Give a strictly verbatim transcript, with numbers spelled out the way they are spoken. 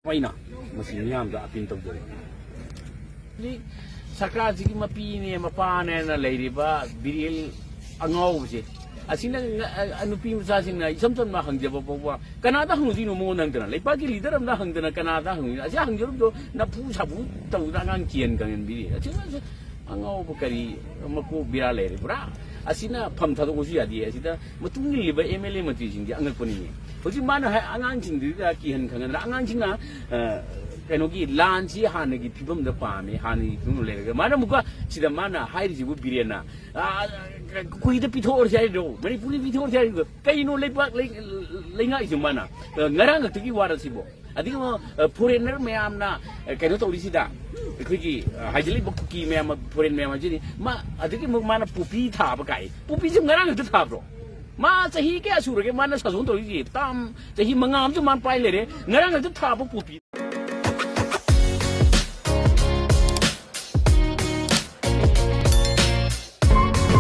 ꯑꯩꯅ ꯃꯁꯤ ꯃꯤꯌꯥꯝꯗ ꯑꯄꯤꯜ ꯇꯧꯖꯔꯤ꯫ ꯍꯧꯖꯤꯛ ꯁꯔꯀꯥꯔꯁꯤꯒꯤ ꯃꯄꯤꯅꯦ ꯃꯄꯥꯅꯦꯅ ꯂꯩꯔꯤꯕ ꯕꯤꯔꯦꯟ ꯑꯉꯥꯎꯕꯁꯦ, ꯑꯁꯤꯅ ꯉ-, ꯑ, ꯅꯨꯄꯤ ꯃꯆꯥꯁꯤꯡꯅ ꯏꯆꯝ ꯆꯝꯅ ꯍꯪꯖꯕ ꯐꯥꯎꯕ ꯀꯅꯥꯗ ꯍꯪꯉꯨꯗꯣꯏꯅꯣ? ꯃꯉꯣꯟꯗ ꯍꯪꯗꯅ, ꯂꯩꯄꯥꯛꯀꯤ ꯂꯤꯗꯔ ꯑꯃꯗ ꯍꯪꯗꯅ ꯀꯅꯥꯗ ꯍꯪꯉꯨꯗꯣꯏꯅꯣ? ꯑꯁꯤ ꯍꯪꯖꯔꯨꯕꯗꯣ ꯅꯐꯨ ꯁꯥꯐꯨ ꯇꯧꯗꯅ ꯑꯉꯥꯡ ꯀꯤꯍꯟ ꯈꯪꯍꯟꯕꯤꯔꯤ꯫ ꯑꯁꯤ ꯑꯉꯥꯎꯕ ꯀꯔꯤ ꯃꯀꯣꯛ ꯕꯦꯔꯥ ꯂꯩꯔꯦ ꯄꯨꯔꯥ꯫ ꯑꯁꯤꯅ ꯐꯝ ꯊꯥꯗꯣꯛꯄꯁꯨ ꯌꯥꯗꯦ꯫ ꯑꯁꯤꯗ ꯃꯇꯨꯡ ꯏꯜꯂꯤꯕ ꯑꯦꯝ ꯑꯦꯜ ꯑꯦ ꯃꯟꯇ꯭ꯔꯤꯁꯤꯡꯗꯤ ꯑꯉꯛꯄꯅꯤꯅꯦ꯫ ꯍꯧꯖꯤꯛ ꯃꯥꯅ ꯍꯥꯏ, ꯑꯉꯥꯡꯁꯤꯡꯗꯨꯗ ꯀꯤꯍꯟ ꯈꯪꯍꯟꯗꯅ ꯑꯉꯥꯡꯁꯤꯡꯅ, ꯑ, ꯀꯩꯅꯣꯒꯤ ꯂꯥꯟꯁꯤ ꯍꯥꯟꯅꯒꯤ ꯐꯤꯕꯝꯗ ꯄꯥꯝꯃꯦ, ꯍꯥꯟꯅꯒꯤ ꯐꯤꯕꯝꯗ ꯂꯩꯔꯒ ꯃꯥꯅ ꯑꯃꯨꯛꯀ ꯁꯤꯗ ꯃꯥꯅ ꯍꯥꯏꯔꯤꯁꯤꯕꯨ ꯕꯤꯔꯦꯟꯅ, ꯑ, ꯀꯨꯏꯗ ꯄꯤꯊꯣꯛꯑꯁꯤ ꯍꯥꯏꯔꯤꯔꯣ, ꯃꯅꯤꯄꯨꯔꯗ ꯄꯤꯊꯣꯛꯑꯁꯤ ꯍꯥꯏꯔꯤꯔꯣ? ꯀꯩꯅꯣ ꯂꯩꯕꯥꯛ ꯂꯩ-, ꯂꯩꯉꯥꯛꯏꯁꯦ ꯃꯥꯅ? ꯑ, ꯉꯔꯥꯡ ꯈꯛꯇꯒꯤ ꯋꯥꯔ ꯁꯤꯕꯣ? ꯑꯗꯒꯤ ꯑꯃꯨꯛ, ꯑ, ꯐꯣꯔꯦꯟꯅꯔ ꯃꯌꯥꯝꯅ, ꯑ, ꯀꯩꯅꯣ ꯇꯧꯔꯤꯁꯤꯗ, ꯑꯩꯈꯣꯏꯒꯤ, ꯑ, ꯍꯥꯏꯖꯤꯜꯂꯤꯕ ꯀꯨꯀꯤ ꯃꯌꯥꯝ, ꯐꯣꯔꯦꯟ ꯃꯌꯥꯝ ꯍꯥꯏꯁꯤꯗꯤ, ꯃꯥ, ꯑꯗꯒꯤ ꯑꯃꯨꯛ ꯃꯥꯅ ꯄꯣꯄꯤ ꯊꯥꯕ ꯀꯥꯏ꯫ ꯄꯣꯄꯤꯁꯤ ꯉꯔꯥꯡ ꯈꯛꯇ ꯊꯥꯕ꯭ꯔꯣ? ꯃꯥ ꯆꯍꯤ ꯀꯌꯥ ꯁꯨꯔꯒꯦ ꯃꯥꯅ ꯁꯥꯁꯣꯟ ꯇꯧꯔꯤꯁꯤ? ꯇꯥꯝ, ꯆꯍꯤ ꯃꯉꯥ ꯑꯃꯁꯨ ꯃꯥꯅ ꯄꯥꯏ ꯂꯩꯔꯦ꯫ ꯉꯔꯥꯡ ꯈꯛꯇ ꯊꯥꯕ ꯄꯣꯄꯤ꯫